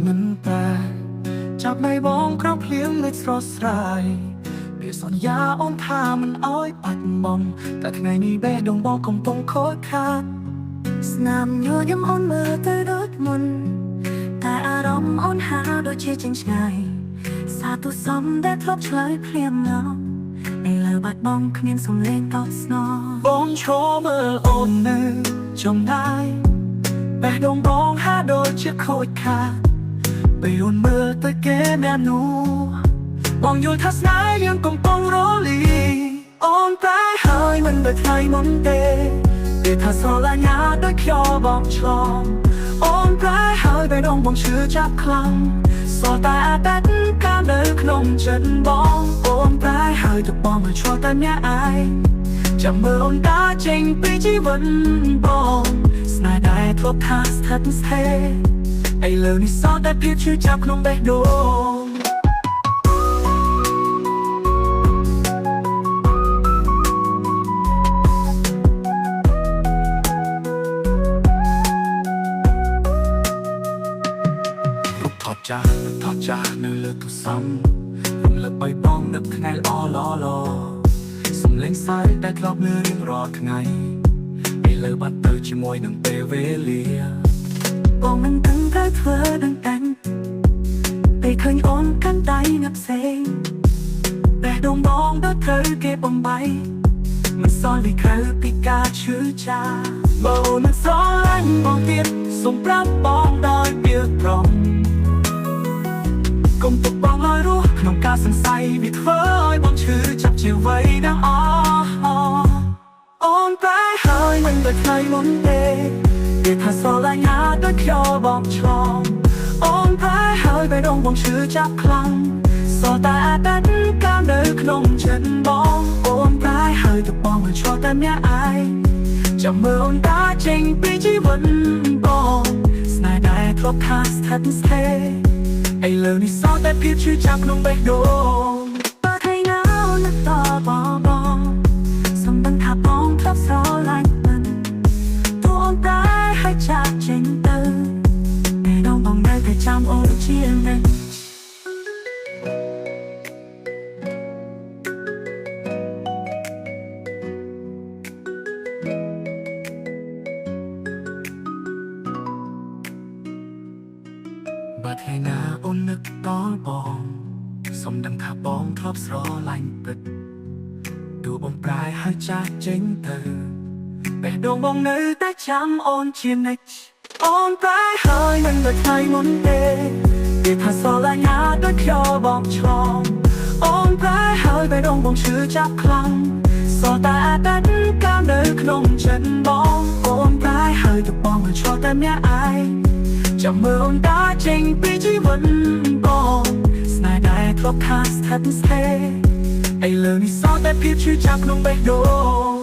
មិនប្រែចាប់ដៃបងក្រោមភ្លៀងលេចស្រស់ស្រាយពាក្យសន្យាអូនថាមិនអោយបាត់បង់តែថ្ងៃនេះបេះដូងបងកំពុងខូចខាត ស្នាមញញឹមអូនមើលទៅដូចមុនតែអារម្មណ៍អូនហាដូចជាចេញឆ្ងាយសាទុសំដែលធ្លាប់ឆ្លើយភ្លាមមកឥឡូវបាត់បង់គ្មានសំឡេងតបស្នង បងឈរមើលអូននៅចំណាយបេះដូងបងហាដូចជាខូចខាតពេលអូនមើលទៅគេអ្នកនោះបងយល់ថាស្នេហ៍យើងកំពុងរលីអូនប្រែហើយមិនដូចថ្ងៃមុនទេពេលថាស្រឡាញ់ណាដូចខ្យល់បងឆ្លងអូនប្រែហើយបេះដូងបងឈឺចាប់ខ្លាំងសល់តែអតីតកាលនៅក្នុងចិត្តបងអូនប្រែហើយទៅបងមិនឆ្លតែម្នាក់ឯង ចាំមើលអូនតាចេញពីជីវិតបងស្នេហ៍ដែលធ្លាប់ថាស្ថិតស្ថេរឥឡូវនេះសល់តែភាពឈឺចាប់ក្នុងបេះដូងរូបថតចាស់ថតចាស់នៅលើទូរស័ព្ទរំលឹកឲ្យបងនឹកថ្ងៃល្អល្អល្អសំឡេងសើចដែលធ្លាប់លឺរៀងរាល់ថ្ងៃឥឡូវបាត់ទៅជាមួយនឹងពេលវេលា បងមិនដឹងត្រូវធ្វើនឹងតាំងពេលឃើញអូនកាន់ដៃអ្នកផ្សេង បេះដូងបងដូចត្រូវគេបំបីមិនសល់ពីក្រៅពីការឈឺចាបើអូនមិនស្រឡាញ់បងទៀតសូមប្រាប់បងដោយពាក្យត្រង់កុំទុកបងឲ្យរស់ក្នុងការសង្ស័យវាធ្វើឲ្យបងឈឺចាប់ជាវ័យដល់អស់អូនប្រែហើយមិនដូចថ្ងៃមុនទេគេថាស្រឡាញ់ណាដូចខ្យល់បងឆ្លងអូនប្រែហើយបេះដូងបងឈឺចាប់ខ្លាំង សល់តែអតីតកាលនៅក្នុងចិត្តបងអូនប្រែហើយទៅបងមិនឆ្លតែម្នាក់ឯងចាំមើលអូនតាចេញពីជីវិតបងស្នេហ៍ដែលធ្លាប់ថាស្ថិតស្ថេរឥឡូវនេះសល់តែភាពឈឺចាប់ក្នុងបេះដូង បើថ្ងៃណាអូននឹកតបបងសូមដឹងថាបងធ្លាប់ស្រឡាញ់មិនទោះអូនប្រែហើយចាក់ចេញទៅពេលដងបងនៅតែចាំអូនជានិច្ច បើថ្ងៃណាអូននឹកដល់បងសូមដឹងថាបងធ្លាប់ស្រឡាញ់ពិតទោះបងប្រែហើយចាស់ចេញទៅបេះដូងបងនៅតែចាំអូនជានិច្ចអូនប្រែហើយមិនដូចថ្ងៃមុនទេគេថាស្រឡាញ់ណាដូចខ្យល់បងឆ្លងអូនប្រែហើយបេះដូងបងឈឺចាប់ខ្លាំងសល់តែអតីតកាលនៅក្នុងចិត្តបងអូនប្រែហើយទៅបងមិនឆ្លងតែម្នាក់ឯង ចាំមើលអូនតាចេញពីជីវិតបងស្នេហ៍ដែលធ្លាប់ថាស្ថិតស្ថេរឥឡូវនេះសល់តែភាពឈឺចាប់ក្នុងបេះដូង